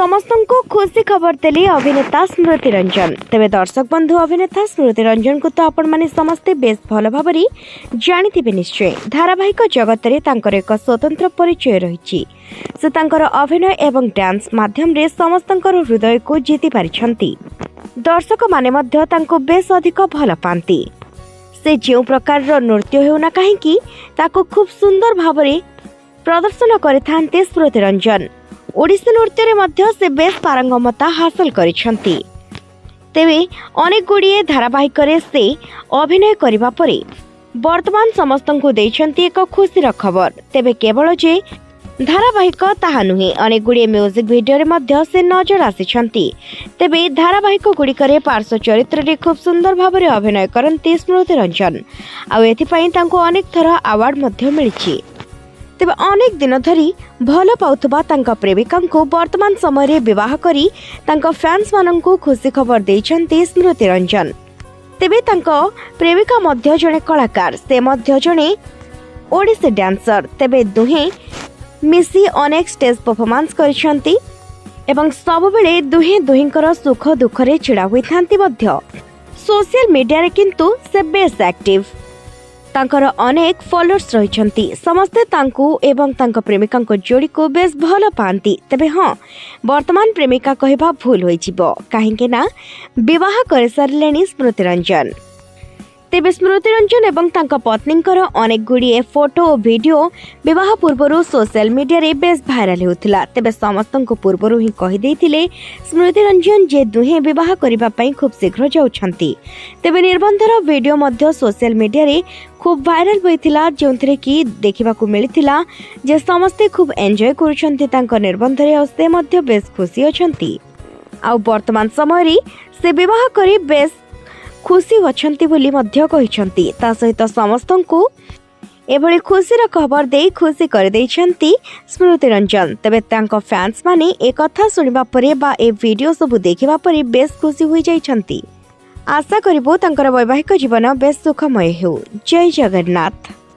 ସମସ୍ତଙ୍କୁ ଖୁସି ଖବର ଦେଲେ ଅଭିନେତା ସ୍ମୃତି ରଞ୍ଜନ। ତେବେ ଦର୍ଶକ ବନ୍ଧୁ, ଅଭିନେତା ସ୍ମୃତି ରଞ୍ଜନଙ୍କୁ ତ ଆପଣମାନେ ସମସ୍ତେ ବେଶ ଭଲ ଭାବରେ ଜାଣିଥିବେ ନିଶ୍ଚୟ। ଧାରାବାହିକ ଜଗତରେ ତାଙ୍କର ଏକ ସ୍ୱତନ୍ତ୍ର ପରିଚୟ ରହିଛି। ସେ ତାଙ୍କର ଅଭିନୟ ଏବଂ ଡ୍ୟାନ୍ସ ମାଧ୍ୟମରେ ସମସ୍ତଙ୍କର ହୃଦୟକୁ ଜିତି ପାରିଛନ୍ତି। ଦର୍ଶକମାନେ ମଧ୍ୟ ତାଙ୍କୁ ବେଶ ଅଧିକ ଭଲ ପାଆନ୍ତି। ସେ ଯେଉଁ ପ୍ରକାରର ନୃତ୍ୟ ହେଉନା କାହିଁକି, ତାକୁ ଖୁବ୍ ସୁନ୍ଦର ଭାବରେ ପ୍ରଦର୍ଶନ କରିଥାନ୍ତି ସ୍ମୃତି ରଞ୍ଜନ। ଓଡ଼ିଶୀ ନୃତ୍ୟରେ ମଧ୍ୟ ସେ ବେଶ ପାରଙ୍ଗମତା ହାସଲ କରିଛନ୍ତି। ତେବେ ଅନେକ ଗୁଡ଼ିଏ ଧାରାବାହିକରେ ସେ ଅଭିନୟ କରିବା ପରେ ବର୍ତ୍ତମାନ ସମସ୍ତଙ୍କୁ ଦେଇଛନ୍ତି ଏକ ଖୁସିର ଖବର। ତେବେ କେବଳ ଯେ ଧାରାବାହିକ ତାହା ନୁହେଁ, ଅନେକ ଗୁଡ଼ିଏ ମ୍ୟୁଜିକ୍ ଭିଡ଼ିଓରେ ମଧ୍ୟ ସେ ନଜର ଆସିଛନ୍ତି। ତେବେ ଧାରାବାହିକ ଗୁଡ଼ିକରେ ପାର୍ଶ୍ୱ ଚରିତ୍ରରେ ଖୁବ୍ ସୁନ୍ଦର ଭାବରେ ଅଭିନୟ କରନ୍ତି ସ୍ମୃତି ରଞ୍ଜନ, ଆଉ ଏଥିପାଇଁ ତାଙ୍କୁ ଅନେକ ଥର ଆୱାର୍ଡ ମଧ୍ୟ ମିଳିଛି। ତେବେ ଅନେକ ଦିନ ଧରି ଭଲ ପାଉଥିବା ତାଙ୍କ ପ୍ରେମିକାଙ୍କୁ ବର୍ତ୍ତମାନ ସମୟରେ ବିବାହ କରି ତାଙ୍କ ଫ୍ୟାନ୍ସମାନଙ୍କୁ ଖୁସି ଖବର ଦେଇଛନ୍ତି ସ୍ମୃତି ରଞ୍ଜନ। ତେବେ ତାଙ୍କ ପ୍ରେମିକା ମଧ୍ୟ ଜଣେ କଳାକାର, ସେ ମଧ୍ୟ ଜଣେ ଓଡ଼ିଶୀ ଡ୍ୟାନ୍ସର। ତେବେ ଦୁହେଁ ମିଶି ଅନେକ ଷ୍ଟେଜ୍ ପରଫର୍ମାନ୍ସ କରିଛନ୍ତି ଏବଂ ସବୁବେଳେ ଦୁହେଁ ଦୁହିଁଙ୍କର ସୁଖ ଦୁଃଖରେ ଛିଡ଼ା ହୋଇଥାନ୍ତି ମଧ୍ୟ। ସୋସିଆଲ ମିଡିଆରେ କିନ୍ତୁ ସେ ବେଶ୍ ଆକ୍ଟିଭ। ତାଙ୍କର ଅନେକ ଫଲୋଅର୍ସ ରହିଛନ୍ତି। ସମସ୍ତେ ତାଙ୍କୁ ଏବଂ ତାଙ୍କ ପ୍ରେମିକାଙ୍କ ଯୋଡ଼ିକୁ ବେଶ ଭଲ ପାଆନ୍ତି। ତେବେ ହଁ, ବର୍ତ୍ତମାନ ପ୍ରେମିକା କହିବା ଭୁଲ ହୋଇଯିବ, କାହିଁକି ନା ବିବାହ କରିସାରିଲେଣି ସ୍ମୃତି ରଞ୍ଜନ। ତେବେ ସ୍ମୃତି ରଞ୍ଜନ ଏବଂ ତାଙ୍କ ପତ୍ନୀଙ୍କର ଅନେକ ଗୁଡ଼ିଏ ଫଟୋ ଓ ଭିଡ଼ିଓ ବିବାହ ପୂର୍ବରୁ ସୋସିଆଲ ମିଡିଆରେ ବେଶ ଭାଇରାଲ ହେଉଥିଲା। ତେବେ ସମସ୍ତଙ୍କୁ ପୂର୍ବରୁ ହିଁ କହିଦେଇଥିଲେ ସ୍ମୃତି ରଞ୍ଜନ ଯେ ଦୁହେଁ ବିବାହ କରିବା ପାଇଁ ଖୁବ୍ ଶୀଘ୍ର ଯାଉଛନ୍ତି। ତେବେ ନିର୍ବନ୍ଧର ଭିଡ଼ିଓ ମଧ୍ୟ ସୋସିଆଲ ମିଡିଆରେ ଖୁବ୍ ଭାଇରାଲ ହୋଇଥିଲା, ଯେଉଁଥିରେ କି ଦେଖିବାକୁ ମିଳିଥିଲା ଯେ ସମସ୍ତେ ଖୁବ୍ ଏନ୍ଜୟ କରୁଛନ୍ତି ତାଙ୍କ ନିର୍ବନ୍ଧରେ, ଆଉ ସେ ମଧ୍ୟ ବେଶ ଖୁସି ଅଛନ୍ତି। ଆଉ ବର୍ତ୍ତମାନ ସମୟରେ ସେ ବିବାହ କରି ବେଶ ଖୁସି ଅଛନ୍ତି ବୋଲି ମଧ୍ୟ କହିଛନ୍ତି। ତା ସହିତ ସମସ୍ତଙ୍କୁ ଏଭଳି ଖୁସିର ଖବର ଦେଇ ଖୁସି କରିଦେଇଛନ୍ତି ସ୍ମୃତି ରଞ୍ଜନ। ତେବେ ତାଙ୍କ ଫ୍ୟାନ୍ସ ମାନେ ଏ କଥା ଶୁଣିବା ପରେ ବା ଏ ଭିଡ଼ିଓ ସବୁ ଦେଖିବା ପରେ ବେଶ ଖୁସି ହୋଇଯାଇଛନ୍ତି। ଆଶା କରିବୁ ତାଙ୍କର ବୈବାହିକ ଜୀବନ ବେଶ ସୁଖମୟ ହେଉ। ଜୟ ଜଗନ୍ନାଥ।